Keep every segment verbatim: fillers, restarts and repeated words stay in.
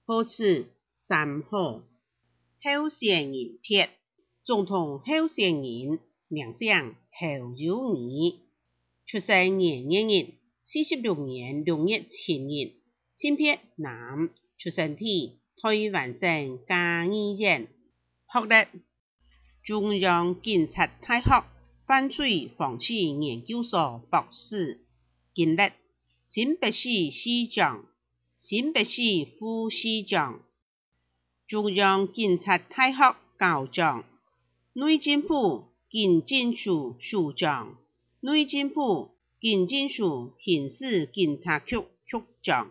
號誌三號，候選人別，總統候選人，名姓侯友宜，出生年月日，四十六年六月七日，性別男，出生地台灣省嘉義縣，學歷 中央警察大學犯罪防治研究所博士，經歷新北市市長、新北市副市長、中央警察大學校長、內政部警政署署長、內政部警政署刑事警察局局長、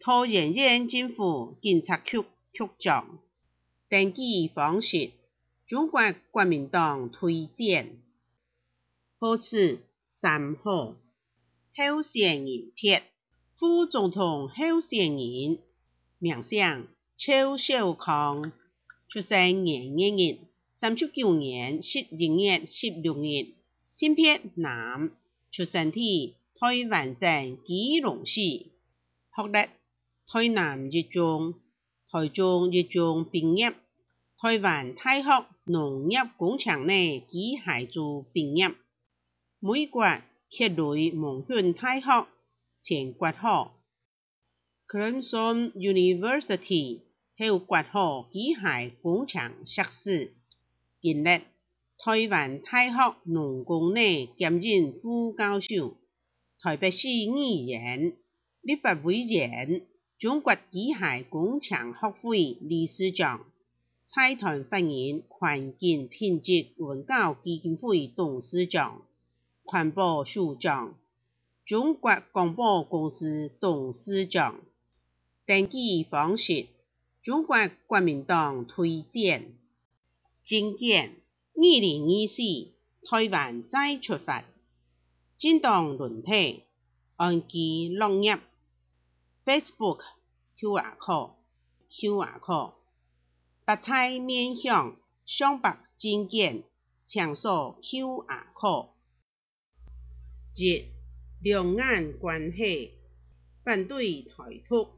桃園縣政府警察局局長。登記方式： 中國國民黨推薦。號誌三號，候選人別，副總統候選人，名姓趙少康，出生年月日，三十九年十一月十六日，性別男，出生地台灣省基隆市，學歷台南一中、 台中一中畢業，台灣大學農業工程系機械組畢業，美國克雷蒙遜大學前括號Clemson University後括號機械工程碩士，經歷台灣大學農工系兼任副教授、台北市議員、 立法委員、中國機械工程學會理事長、財團法人環境品質文教基金會董事長、環保署長、中國廣播公司董事長。登記方式：中國國民黨推薦。 政見：二零二四，台灣再出發。政黨輪替，安居樂業。Facebook QR code，QR code，八大面向，上百政見，請掃QR code。 一、兩岸關係，反對台獨，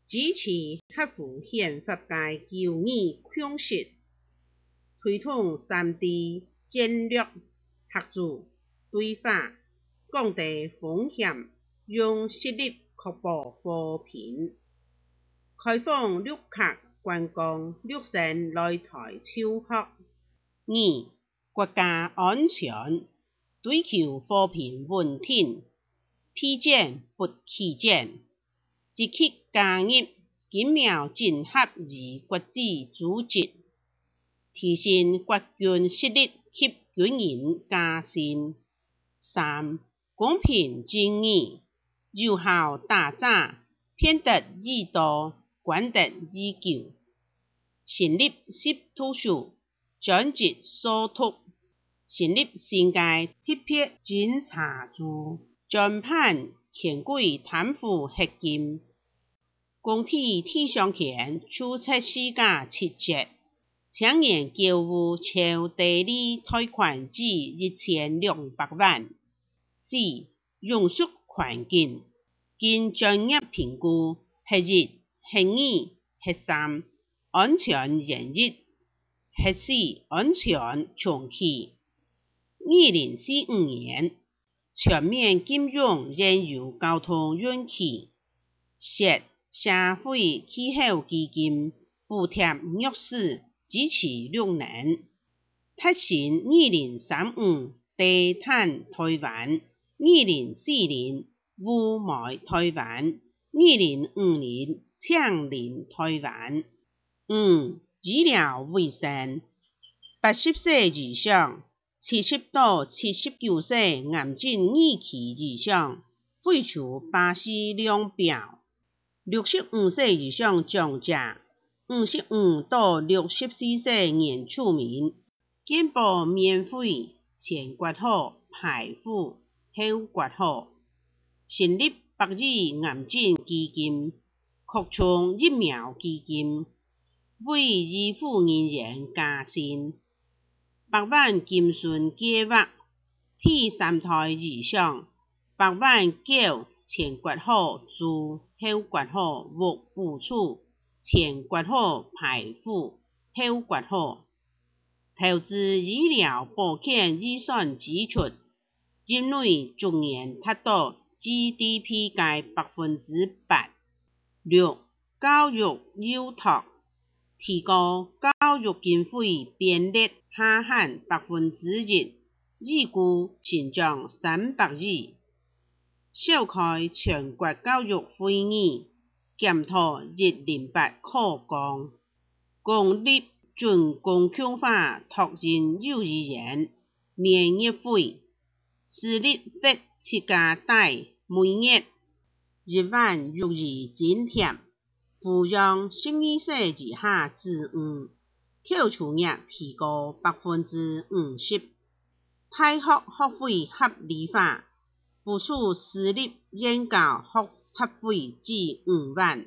支持合乎憲法个九二共識，推動三D戰略合作對話，降低風險，用實力確保和平，開放陸客觀光，陸生來台就學。二、 國家安全，追求和平穩定，備戰不棄戰，積極加入經貿整合與國際組織，提升國軍實力及軍人加薪。三、公平正義，有效打詐，騙得愈多，官得愈久。成立習讀處，專職掃毒，成立新个特別偵查組，專辦權貴貪腐黑金。公地地上權，注冊市價七折，青年購物超低利貸款至一千兩百萬。四、永續環境，經專業評估，核一、核二、核三，安全原一，核四安全重啟。二零四五年，全面禁用燃油交通運氣，設社會氣候基金，補貼弱勢，支持綠能。達成二零三五低碳台灣，二零四零 霧霾台灣，二零五零淨零台灣。五、醫療衛生，八十歲以上，七十到七十九歲癌症二期以上，肺除巴氏量表，六十五歲以上長者，五十五到六十四歲原住民， 健保免費，前括號排戶，後括號，成立百億癌症基金，擴充疫苗基金，為醫護人員加薪，百萬金孫計畫，第三胎以上，百萬購，前括號注。後括號屋補助，前括號排戶，後括號。投資醫療保健預算支出， 因為逐年達到GDP个百分之八。六、教育幼托，提高教育經費編列下限百分之一，預估成長三百億。召開全國教育會議，檢討一零八課綱， 公立準公共化托嬰幼兒園免月費，私立或自家帶每月一萬育兒津貼，扶養十二歲以下子女，扣除額提高百分之五十。大學學費合理化，補助私立現教學雜費至五萬。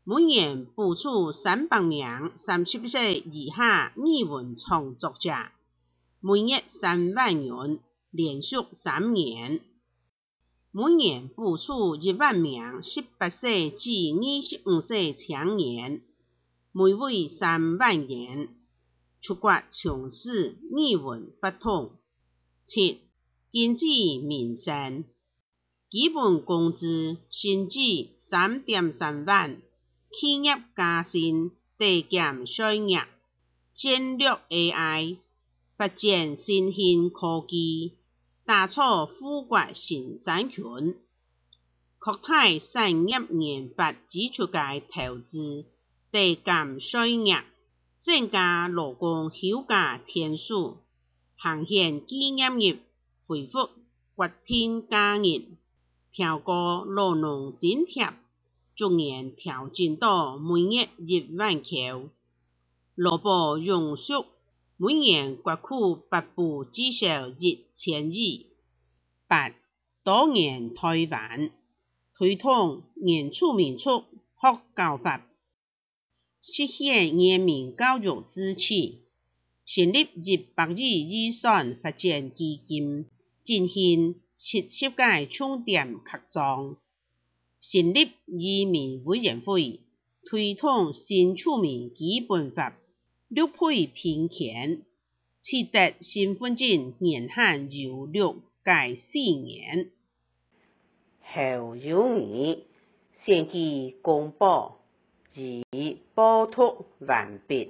每年補助三百名三十歲以下語文創作者，每月三萬元，連續三年。每年補助一萬名十八歲至二十五歲青年，每位三萬元，出國從事語文活動。七、經濟民生。 基本工資、薪資三點三萬，企業加薪、遞減稅額、戰略AI、發展新興科技、打造富國新山群、擴大產業研發支出个投資、遞減稅額、增加勞工休假天數、行憲紀念日、恢復 國定假日，調高老農津貼，逐年調整到每月一萬箍。勞保永續，每年國庫發布至少一千億。八、多元台灣，推動原住民族學校法， 實現原民教育支持，成立一百億預算發展基金，進行七十个重點擴張，成立移民委員會，推動新住民基本法、綠配平權，取得身份證年限由六改四年。後有你，選舉公報已報讀完畢。